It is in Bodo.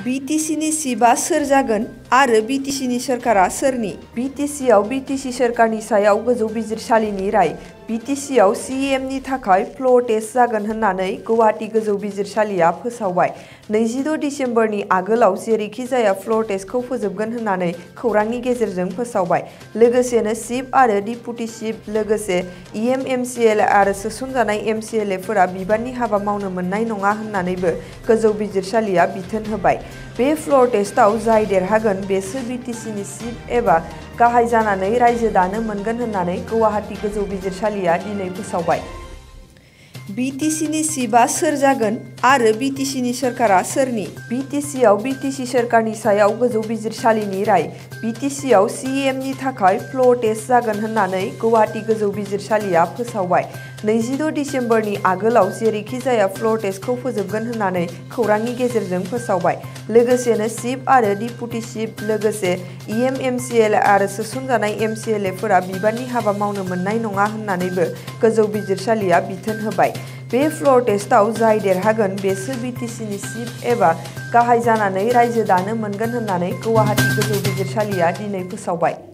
BTCनि चिफआ सोर जागोन आरो BTCनि सोरखारा सोरनि? BTCआव BTC सोरखारनि सायाव गोजौ बिजिरसालिनि राय। BTCआव CEMनि थाखाय फ्ल'र टेस्ट जागोन होननानै गुवाहाटी गोजौ बिजिरसालिया फोसावबाय। 26 दिसेम्बरनि आगोलाव जेरैखिजाया फ्ल'र टेस्टखौ फोजोबगोन होननानै खौरांनि गेजेरजों फोसावबाय। लोगोसेनो चिफ आरो डिप्युटि चिफ लोगोसे EM/MCLA आरो सोसनजानाय MCLAफोरा बिबाननि हाबा मावनो मोननाय नङा होननानैबो गोजौ बिजिरसालिया बिथोन होबाय। बे फ्ल'र टेस्टआव जाय देरहागोन बेसो BTCनि चिफ एबा गाहाय जानानै रायजो दानो मोनगोन होननानै गुवाहाटी गोजौ बिजिरसालिया दिनै फोसावबाय। BTCनि चिफआ सोर जागोन आरो BTCनि सोरखारा सोरनि? BTCआव BTC सोरखारनि सायाव गोजौ बिजिरसालिनि राय। BTCआव CEMनि थाखाय फ्ल'र टेस्ट जागोन होननानै गुवाहाटी गोजौ बिजिरसालिया फोसावबाय। 26 दिसेम्बरनि आगोलाव जेरैखिजाया फ्ल'र टेस्टखौ फोजोबगोन होननानै खौरांनि गेजेरजों फोसावबाय। लोगोसेनो चिफ आरो डिप्युटि चिफ लोगोसे EM/MCLA आरो सोसनजानाय MCLAफोरा बिबाननि हाबा मावनो मोननाय नङा होननानैबो गोजौ बिजिरसालिया बिथोन होबाय। बे फ्ल'र टेस्टआव जाय देरहागोन बेसो BTCनि चिफ एबा गाहाय जानानै रायजो दानो मोनगोन होननानै गुवाहाटी गोजौ बिजिरसालिया दिनै फोसावबाय।